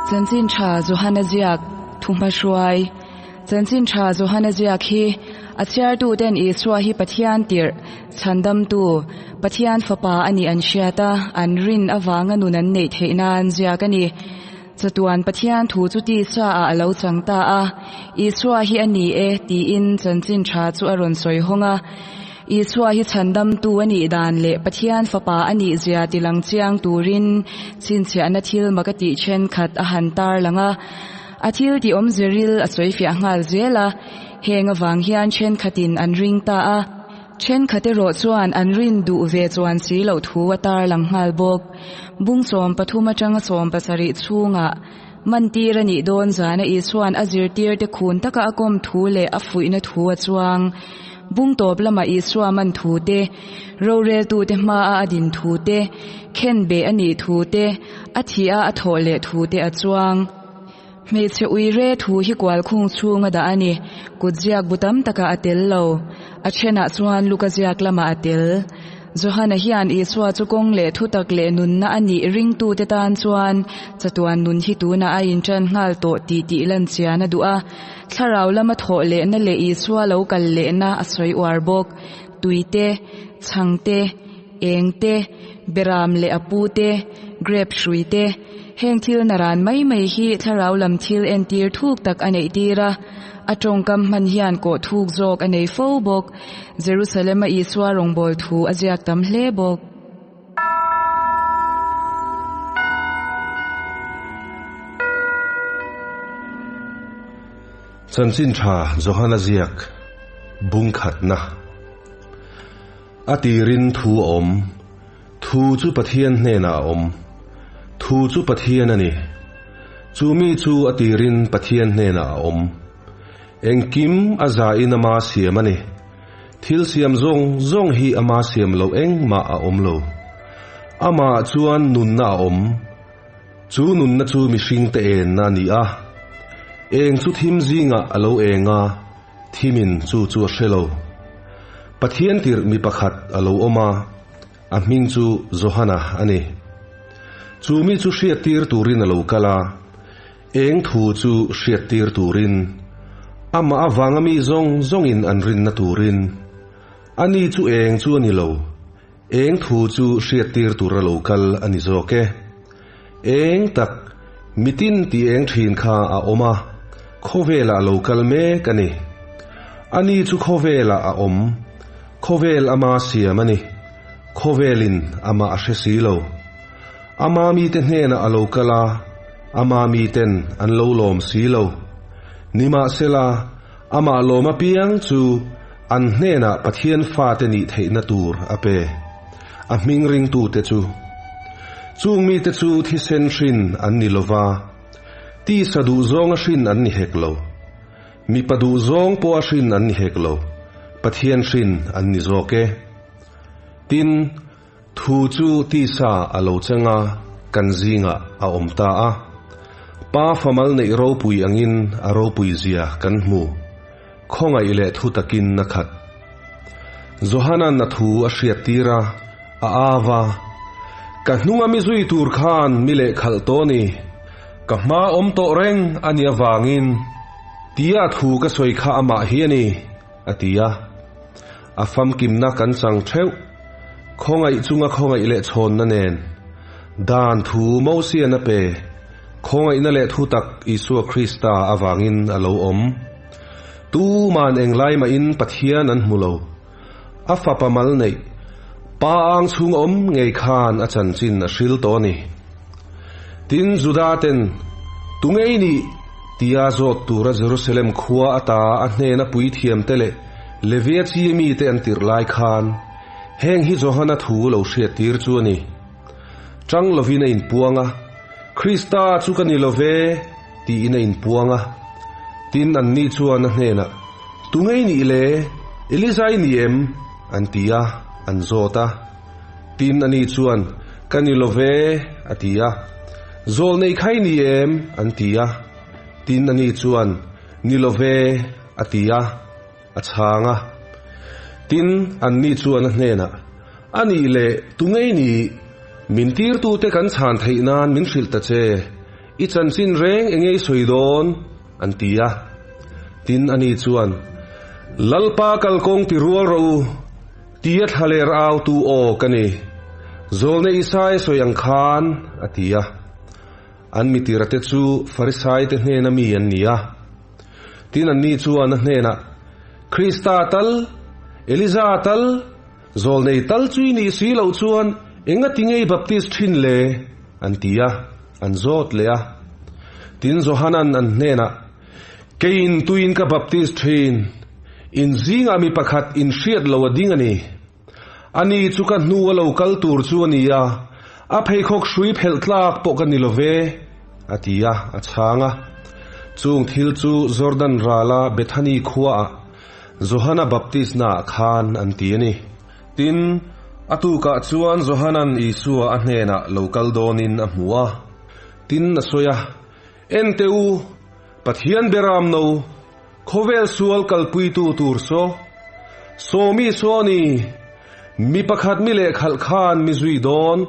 Chanchin Tha Johana ziak thuhmahruai Chanchin Tha Johana ziak hi a chhiartuten Isua hi Pathian tirh chhandamtu Pathian Fapa a nih an hriat a, an rin avanga nun an neih theih nan ziak a ni. Chatuan Pathian thu chu tisa ah a lo chang ta a, Isua hi a ni e tiin Chanchin Tha chu a rawn sawi hawng a. Isua hi chhandamtu a nih dan leh Pathian Fapa a nih zia ti lang chiang turin chhinchhiahna thil mak a tih thenkhat a han tar lang a. A thil tih awmze ril a sawi fiah nghal zel a, heng avang hian thenkhatin an ring ta a. Thenkhat erawh chuan an rin duh ve chuan si loh thu a tar lang nghal bawk. Bung 13 atanga 17 chhungah mantir a nih dawn zana Isua'n a zirtirte khun taka a kawm thu leh a fuihna thu a chuang. Bung tawp lamah Isua man thu te, roreltute hmaa a din thu te, khenbeh a nih thu te, a thih a a thawh leh thu te a chuang. Hmeichhe ui re thu hi kual khung chhunga dah a ni. Kut ziak bu tam takah a tel lo. A thenah chuan Luka ziak lamah a tel. Johana hian Isua chu kawng leh thutak leh nunna a nih ringtute tan chuan chatuan nun hi tunah a inṭan nghal tawh tih tih lan chian a duh a. Thlarau lama thawh lehna leh Isua lo kal lehna a sawi uar bawk. Tuite, chhangte, Eng te, Beram leh a pu te, Grape hrui te, heng thil naran mai mai hi thlarau lam thil entir thuk tak a neih tir a, a tawngkam hman hian kawh thuk zawk a nei fo bawk. Jerusalem-a Isua rawngbâwl thu a ziak tam hle bawk. Chanchin Tha Johana ziak bung khatna. A tirin thu a awm. Thu chu Pathian hnenah a awm. Thu chu Pathian a ni. Chu mi chu a tirin Pathian hnenah a awm. Engkim a zain ama siam a ni. Thil siam zawng zawng hi ama siam loh engmah a awm lo. Amah chuan nunna a awm. Chu nunna chu mihringte enna a ni a. Eng chu thim zingah a lo eng a. Thimin chu chu a hre lo. Pathian tirh mi pakhat a lo awm a, a hming chu Johana a ni. Chu mi chu hriattir turin a lo kal a, eng thu chu hriattir turin, amah avanga mi zawng zawngin an rinna turin. Ani chu eng chu a ni lo, eng thu chu hriattir tura lo kal a ni zawk e. Eng tak, mitin tih eng thin kha a awm a, khawvelah lo kal mek a ni. Ani chu khawvelah a awm, khawvel ama siam a ni, khawvelin amah a hre si lo. Ama mite hnenah a lo kal a, ama miten an lo lawm si lo. Nimahsela, amah lawm apiang chu an hnenah Pathian fate nih theihna tur a pe. A hming ringtute chu. Chung mite chu thisen hrin an ni lo va, tisa duhzawnga hrin an ni hek lo. Mipa duhzawng pawha hrin an ni hek lo, Pathian hrin an ni zawk e. Tin, thu chu tisa a lo cheng a, kan zingah a awm ta a. Pa famal neih ropui angin a ropui zia kan hmu. Khawngaih leh thu takin a khat. Johana'n a thu a hriattir a, a au a, Ka hnunga mi zui tur khan mi lehkhalh tawh ni, ka hma awm tawh reng a nih avangin tia thu ka sawi kha amah hi a ni, a ti a. A famkimna kan chang theuh, khawngaih chunga khawngaih leh chhawnna nen, dan thu Mosian a pe, khawngaihna leh thutak Isua Krista avangin a lo awm. Tuman englai mahin Pathian an hmu lo. A fapa mal neih, Pa ang chhung awm ngei khan a chanchin a hril tawh a ni. Tin, Juda ten, Tu ngei nih? tia zawt tura Jerusalem khua ata a hnena puithiamte leh Levia chi mite an tirh lai khan, heng hi Johana thu lo hriattir chu a ni. Chang lovin a inpuang a, Krista chu ka ni lo ve, tiin a inpuang a. Tin, anni chuan a hnenah, Tu ngei nih le? Elija i ni em? an ti a, an zawt a. Tin, ani chuan, Ka ni lo ve, a ti a. Zawlnei kha i ni em? an ti a. Tin, ani chuan, Ni lo ve, a ti a, a chhang a. Tin, anni chuan a hnenah, A nih le, tu ngei nih? Min tirtute kan chhan theih nan min hrilh ta che. I chanchin reng enge i sawi dawn? an ti a. Tin, ani chuan, Lalpa kalkawng ti rual rawh u, tia thlaler autu aw ka ni. Zawlna Isaia sawi ang khan, a ti a. An mitirate chu Farisaite hnena mi an ni a. Tin, anni chuan a hnenah, Krista tal, Eliza tal, Zawlnei tal chu i nih si loh chuan engati nge i baptist thin le? an ti a, an zawt leh a. Tin, Johanan an hnenah, Keiin tuin ka baptist thin, in zingah mi pakhat in hriat lo a ding a ni. Ani chu ka hnu a lo kal tur chu a ni a, a pheikhawk hrui phelh tlak pawh ka ni lo ve, a ti a, a chhang a. Chung thil chu Jordan rala Bethany khuaah Johana baptisna ah khan an ti a ni. Tin, a tukah chuan Johanan Isua a hnenah lo kal dawnin a hmu a. Tin, a sawi a, En teh u, Pathian beram no, khawvel sual kalpuitu tur saw, sawmi saw a ni, mi pakhat mi lehkhalh khan mi zui dawn,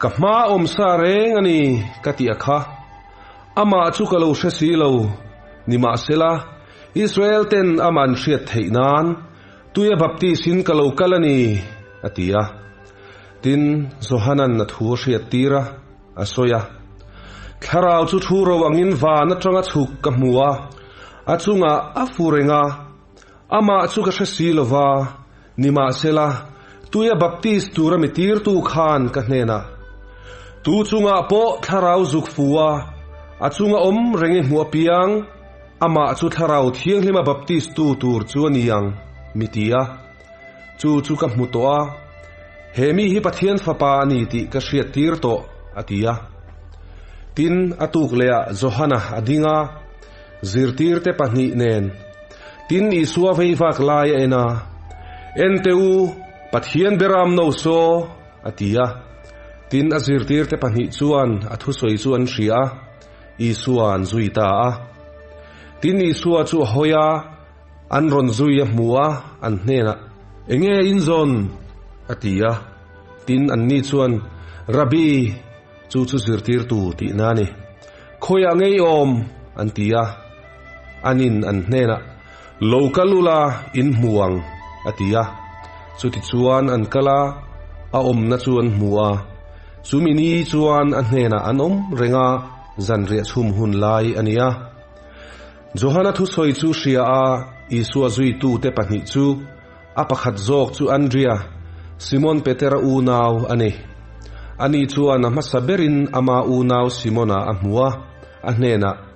ka hma awm sa reng a ni, ka ti a kha. Amah chu ka lo hre si lo, nimahsela, Israel ten amah an hriat theih nan tuia baptis in ka lo kal a ni, a ti a. Tin, Johanan a thu a hriat tir a, a sawi a. Thlarau chu thu ro angin van atanga chhuk ka hmu a, a chungah a fu reng a, amah chu ka hre si lo va, nimahsela, tuia baptis tura mi tirtu khan ka hnenah, Tu chungah pawh thlarau zuk fu a, a chunga awm reng i hmuh apiang, Amah chu Thlarau Thianghlima baptistu tur chu a ni ang, mi ti a. Chu chu ka hmu tawh a, he mi hi Pathian Fapa a ni tih ka hriat tir tawh, a ti a. Tin, a tuk lehah Johana a ding a, zirtirte pahnih nen. Tin, Isua vei vak lai a en a, En teh u, Pathian beram no saw, a ti a. Tin, a zirtirte pahnih chuan a thusawi chu an hria a. Isua an zui ta a. Tin, Isua chu a hawi a, an rawn zui a hmu a, an hnenah, Enge in zawn? a ti a. Tin, anni chuan, Rabbi, chu chu zirtirtu tihna a ni. Khawiah ngei awm? an ti a. Anin an hnenah, Lo kal ula, in hmu ang, a ti a. Chutichuan an kal a, a awmna chu an hmu a. Chumi ni chuan a hnenah an awm reng a, zanriah chhum hun lai a ni a. Johana thusawi chu hria a, Isua zuitute pahnih chu, a pakhat zawk chu Andria, Simon Petera unau a ni. Ani chuan a hmasa berin ama unau Simona a hmu a, a hnenah,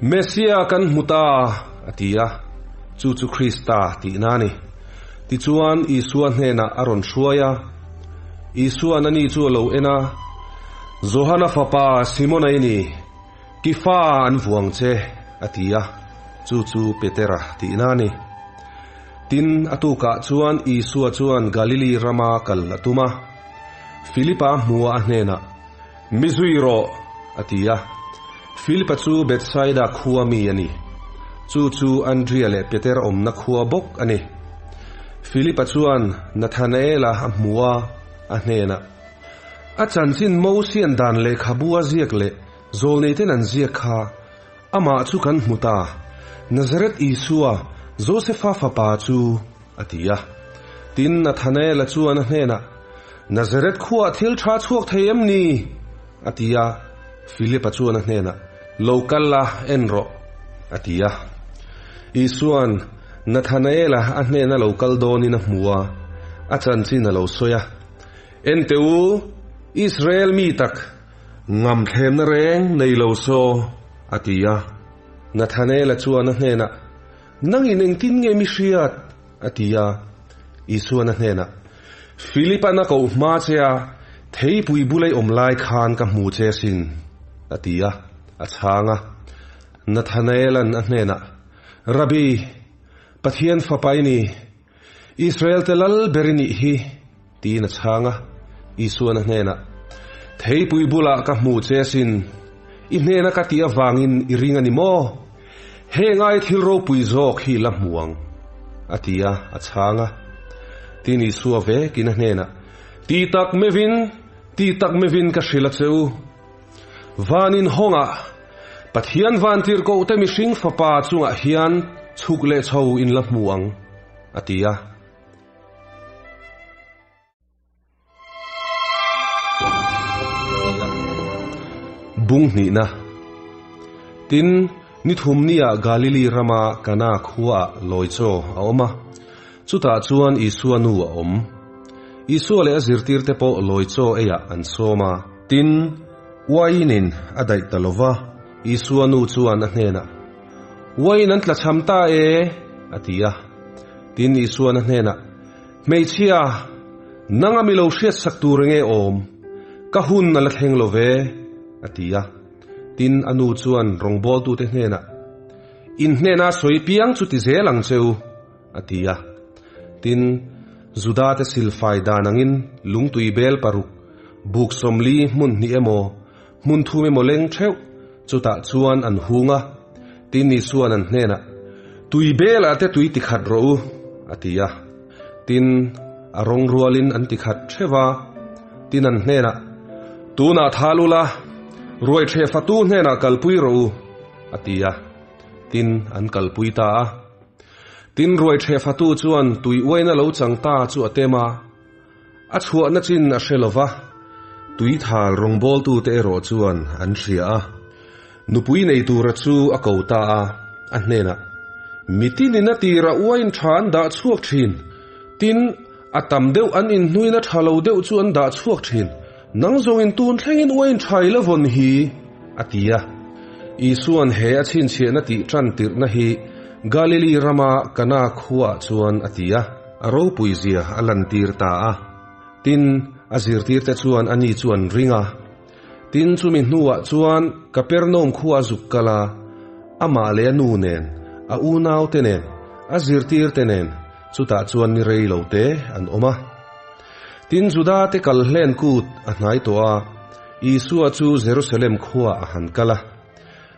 Messia kan hmu ta, a ti a, chu chu Krista tihna a ni. Tichuan, Isua hnenah a rawn hruai a. Isua'n ani chu a lo en a, Johana fapa Simona i ni, Kifa an vuang che, a ti a, chu chu Petera tihna a ni. Tin, a tukah chuan Isua chuan Galili rama kal a tum a. Filipa hmuah a hnenah, Mi zui rawh, a ti a. Filipa chu Bethsaida khua mi a ni. Chu chu Andria leh Peter awmna khua bawk a ni. Filipa chuan Nathanaela a hmu a, a hnenah, A chanchin Mosian dan lehkhabu a ziak leh zawlneiten an ziak kha amah chu kan hmu ta, Nazareth Isua, Josefa fapa chu, a ti a. Tin, Nathanaela chuan a hnenah, Nazareth khuaah thil tha chhuak thei em ni? a ti a. Philipa chuan a hnenah, Lo kal la, en rawh, a ti a. Isua'n Nathanaela a hnena lo kal dawnin a hmu a, a chanchin a lo sawi a, En teh u, Israel mi tak, ngam thlemna reng nei lo saw, a ti a. Nathanaela chuan a hnenah, Nangin engtin nge mi hriat? a ti a. Isuan a hnenah, Philip-a'n a koh hma che a, theipui bula i awm lai khan ka hmu che asin, a ti a, a chhang a. Nathanael-a'n a hnenah, Rabbi, Pathian Fapa i ni, Israel-te lal ber i nih hi, tiin a chhang a. Isuan a hnenah, Theipui bulah ka hmu che asin, i hnena ka tih avangin i ring a ni maw? Heng ai thil ropui zawk hi la hmu ang, a ti a, a chhang a. Tin Isua vekin a hnenah, Ti tak mevin, ti tak mevin ka hrilh a che u. Van inhawngah Pathian vantirhkohte mihring Fapa chungah hian chhuk leh chho in la hmu ang, a ti a. Bung hnihna Tin, ni thumnia Galili rama Kana khuaah lawi chaw a awm a, chutah chuan Isua nu a awm. Isua leh a zirtirte pawh lawi chaw eiah an sawm a. Tin, uainin a daih ta lo va, Isua nu chuan a hnenah, Uain an tlachham ta e, a ti a. Tin, Isuan a hnenah, Hmeichhia, nang a mi lo hriatsak tur enge awm? Ka hun a la thleng lo ve, a ti a. Tin, a nu chuan rawngbawltute hnenah, In hnena sawi piang chu ti zel ang che u, a ti a. Tin, Judate silfai dan angin lungtui bel paruk, buk 40 hmun hnih emaw, hmun thum emaw leng theuh, chutah chuan an hung a. Tin, Isua'n an hnenah, Tui belah te tui tikhat rawh u, a ti a. Tin, a rawng rualin an tikhat theuh a. Tin, an hnenah, Tunah thal ula, ruai ṭheh fatu hnenah kalpui rawh u, a ti a. Tin, an kalpui ta a. Tin, ruai ṭheh fatu chuan tui uaina lo chang ta chu a tem a. A chhuahna chin a hre lo va, tuithal rawngbawltute erawh chuan an hria a. Nupui nei tura chu a ko ta a, a hnenah, Mitinin a tirah uain tha an dah chhuak thin, tin, a tam deuh an inhnuin a tha lo deuh chu an dah chhuak thin, nang zawngin tun thlengin uain tha i la vawn hi, a ti a. Isua'n he a chhinchhiahna tih tan tirhna hi Galili rama Kana khuaah chuan a ti a. A ropui zia a lantir ta a. Tin, a zirtirte chuan ani chu an ring a. Tin, chumi hnuah chuan Kapernaum khua a zuk kal a, amah leh a nu nen, a unaute nen, a zirtirte nen, chutah chuan ni rei lo te an awm a. Tin, Judate kal hlen kut a hnai tawh a, Isua chu Jerusalem khuaah a han kal a.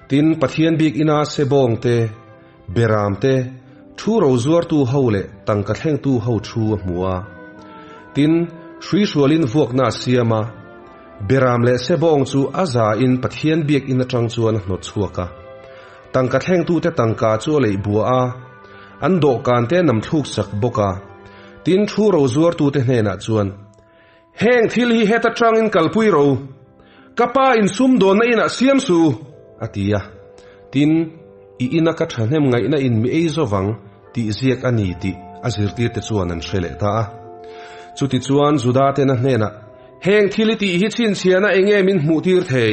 Tin, Pathian bik ina sebawng te, Beram te, thu ro zuartu ho leh tangka thlengtu ho thu a hmu a. Tin, hruihrualin vuakna a siam a. Beram leh sebawng chu a zain Pathian biakinn atang chuan a hnawt chhuak a. Tangka thlengtute tangka chu a leih bua a, an dawhkan te nam thluk sak bawk a. Tin, thu ro zuartute hnenah chuan, Heng thil hi heta tangin kalpui ro, ka pa in sumdawnna inah siam su, a ti a. Tin, i ina ka thahnem ngaihna in mi ei zovang tih ziak a ni tih a zirtirte chuan an hre leh ta a. Chutichuan Juda-ten a hnenah, Heng thil i tih hi chhinchhiahna enge min hmuhtir thei?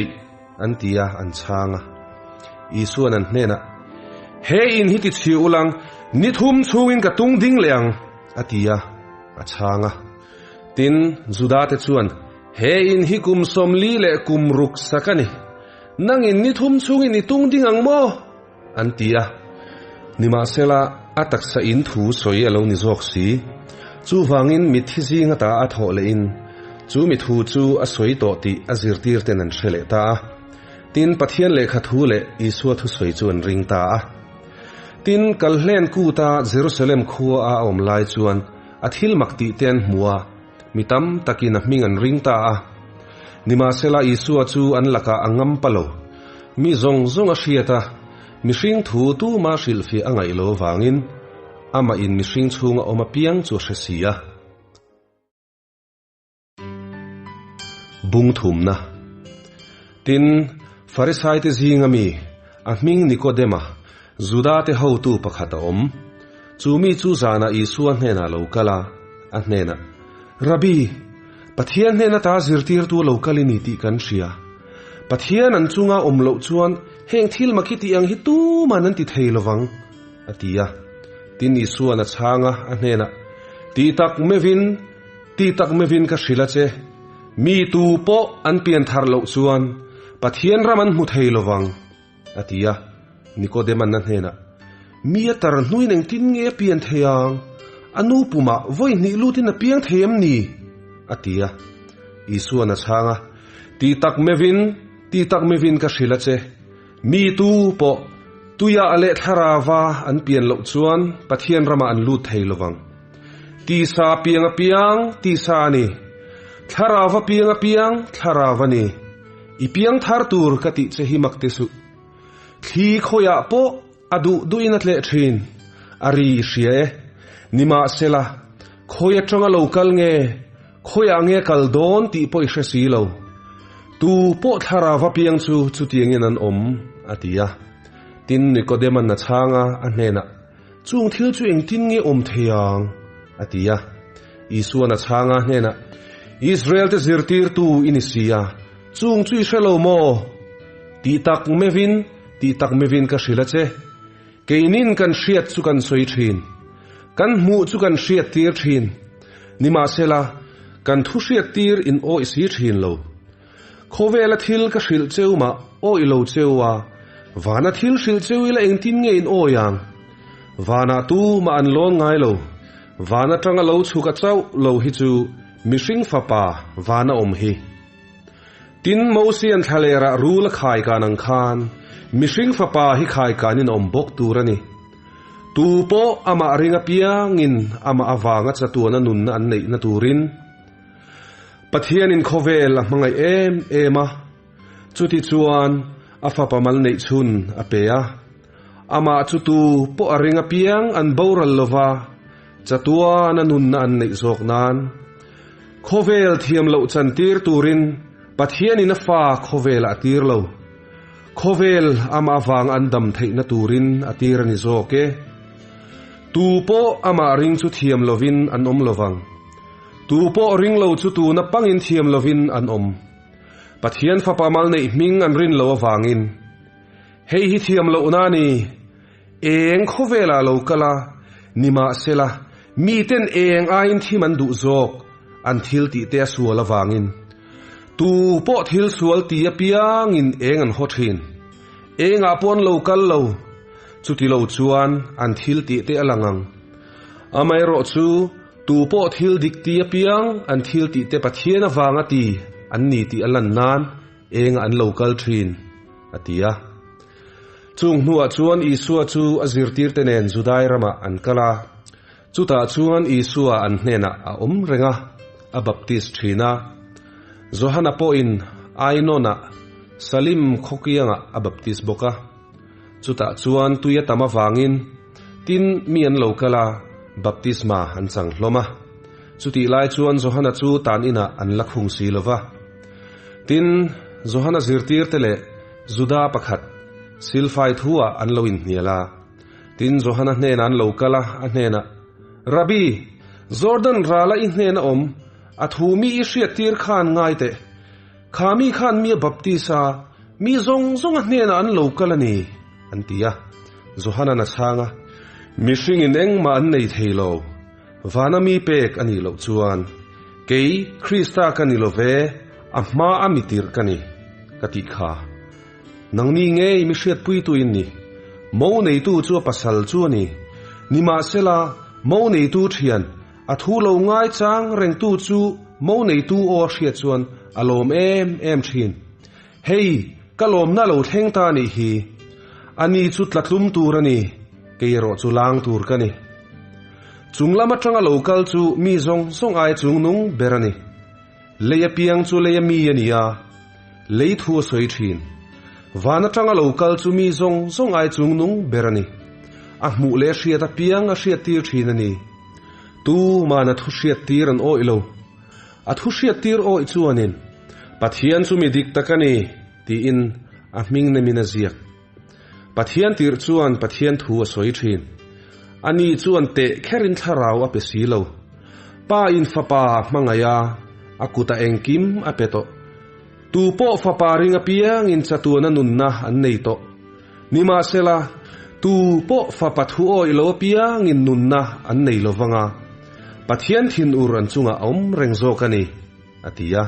an ti a, an chhang a. Isua'n an hnenah, He in hi ti chhiah ulang, ni thum chhungin ka tung ding leh ang, a ti a, a chhang a. Tin, Judate chuan, He in hi kum 40 leh kum ruk sak a ni. Nangin ni thum chhungin i tung ding ang maw? an ti a. Nimahsela, a taksa in thu sawi a lo ni zawk si. Chuvangin mitthi zinga ta a thawh lehin, chu mi thu chu a sawi tawh tih a zirtirten an hre leh ta a. Tin, Pathian lehkha thu leh Isua thusawi chu an ring ta a. Tin, Kalhlen kuta Jerusalem khua a awm lai chuan, A thil mak tih te an hmu a, mi tam takin a hming an ring ta a. Nimahsela Isua chu an lakah a ngam pa lo. Mi zawng zawng a hriat a, mihring thu tuma hrilhfiah a ngaih lo avangin amah in mihring chhunga awm apiang chu a hre si a. Bung thumna. Tin, Farisaite zinga mi, a hming Nikodema, Judate hotu pakhat a awm. Chu mi chu zanah Isua hnenah lo kal a, a hnenah, Rabbi, Pathian hnen ata zirtirtu lo kal i ni tih kan hria. Pathian an chunga awm loh chuan heng thil mak hi tih ang hi tuman an ti thei lovang, a ti a. Tin, Isua'n a chhang a, a hnenah, Ti tak meuhin, Ti tak meuhin ka hrilh a che, mi tu pawh an pian thar loh chuan Pathian ram an hmu thei lo vang, a ti a. Nikodema'n a hnenah, Mi a tar hnuin engtin nge a pian thei ang? A nu pumah vawi hnih lutin a piang thei em ni? a ti a. Isua'n a chhang a, Ti tak meuhin, ti tak meuhin ka hrilh a che, mi tu pawh tuiah leh thlarava an pian loh chuan Pathian ramah an lut thei lo vang. Tisa piang apiang tisa a ni. Thlarau apiang apiang thlarau a ni. I piang thar tur ka tih che hi mak ti suh. Thli khawiah pawh a duh duhin a tleh thin. A ri i hria e. Nimahsela, khawi atanga lo kal nge, khawiah nge kal dawn tih pawh i hre si lo. Tu pawh thlarau a piang chu chutiangin an awm, a ti a. Tin, Nikodema'n a chhang a, a hnenah, Chung thil chu engtin nge awm thei ang? a ti a. Isua'n a chhang a hnenah, Israel-te zirtirtu i ni si a, chung chu i hre lo maw? Tih tak mevin, tih tak mevin ka hrilh a che. Keinin kan hriat chu kan sawi thin. Kan hmuh chu kan hriat tir thin. Nimahsela, kan thu hriat tir in awih si thin lo. Khawvela thil ka hrilh cheu mah awih lo cheu a, vana thil hrilh cheu ila engtin nge in awih ang? Vanah tu mah an lawn ngai lo. Van atanga lo chhuk a chauh lo hi chu mihring fapa vana awm hi. Tin, Mosian thlalerah rul a khai kan ang khan mihring fapa hi khai kanin a awm bawk tur a ni. Tu pawh amah ring apiangin amah avanga chatuana nunna an neihna turin Pathianin khawvel a hmangaih em em a, chuti chuan a fapa mal neih chhun a pe a. Amah chu tu pawh a ring apiang an boral lova, chatuana nunna an neih zawk nan. Khawvel thiam loh chantir turin Pathianin a fa khawvelah a tir lo. Khawvel amah avang an dam theihna turin a tir a ni zawk e. Tu pawh amah ring chu thiam lovin an awm lovang. Tu pawh ring lo chu tuna pangin thiam lovin an awm. Pathian fapa mal neih hming an rin lo avangin. Hei hi thiam lohna a ni. Eng khawvelah lo kal a, nimahsela, miten eng aiin thim an duh zawk, an thil tih te a sual avangin. Tu pawh thil sual ti apiangin eng an haw thin. Engah pawh an lo kal lo. Chuti lo chuan an thil tih te a lang ang. Amaherawh chu, tu pawh thil dik ti apiang an thil tih te Pathian avanga ti an ni tih a lan nan engah an lo kal thin, a ti a. Chung hnuah chuan Isua chu a zirtirte nen Judai ramah an kal a. Chutah chuan Isua an hnenah a awm reng a, a baptis thin a. Johana pawhin Ainona, Salim khawkiangah a baptis bawk a. Chutah chuan tui a tam avangin tin mi an lo kal a, baptisma an chang hlawm a. Chutih lai chuan Johana chu tan inah an la khung si lo va. Tin, Johana zirtirte leh Juda pakhat, silfai thu-ah an lo inhnial a. Tin, Johana hnenah an lo kal a, a hnenah, Rabbi, Jordan rala i hnena awm, a thu mi i hriattir khan ngai teh. Kha mi khan mi a baptis a, mi zawng zawng a hnenah an lo kal a ni, an ti a. Johana'n a chhang a, Mihringin engmah an nei thei lo. Vana mi pek a nih loh chuan, Kei Krista ka ni lo ve, a hma a mi tirh ka ni, ka tih kha. Nangni ngei mi hriatpuitu in ni. Mo neitu chu a pasal chu a ni. Nimahsela, mo neitu thian, a thu lo ngaichang rengtu chu mo neitu aw a hriat chuan a lawm em em thin. Hei, ka lawmna lo thleng ta nih hi. A ni chu tlatlum tur a ni, kei erawh chu lang tur ka ni. Chung lam atanga lo kal chu mi zawng zawng ai chung nung ber a ni. Lei apiang chu lei a mi a ni a, lei thu a sawi thin. Van atanga lo kal chu mi zawng zawng ai chung nung ber a ni. A hmuh leh hriat apiang a hriat tir thin a ni. Tu man a thu hriat tir an awih lo. A thu hriattir awih chuanin, Pathian chu mi dik tak a ni, tiin a hming nemin a ziak. Pathian tirh chuan Pathian thu a sawi thin. Ani chuan teh kherin thlarau a pe si lo. Pa in fapa a hmangaih a, a kutah engkim a pe tawh. Tu pawh fapa ring apiangin chatuana nunna an nei tawh. Nimahsela, tu pawh fapa thu awih lo apiangin nunna an nei lo vang a, Pathian thinur an chungah a awm reng zawk a ni, a ti a.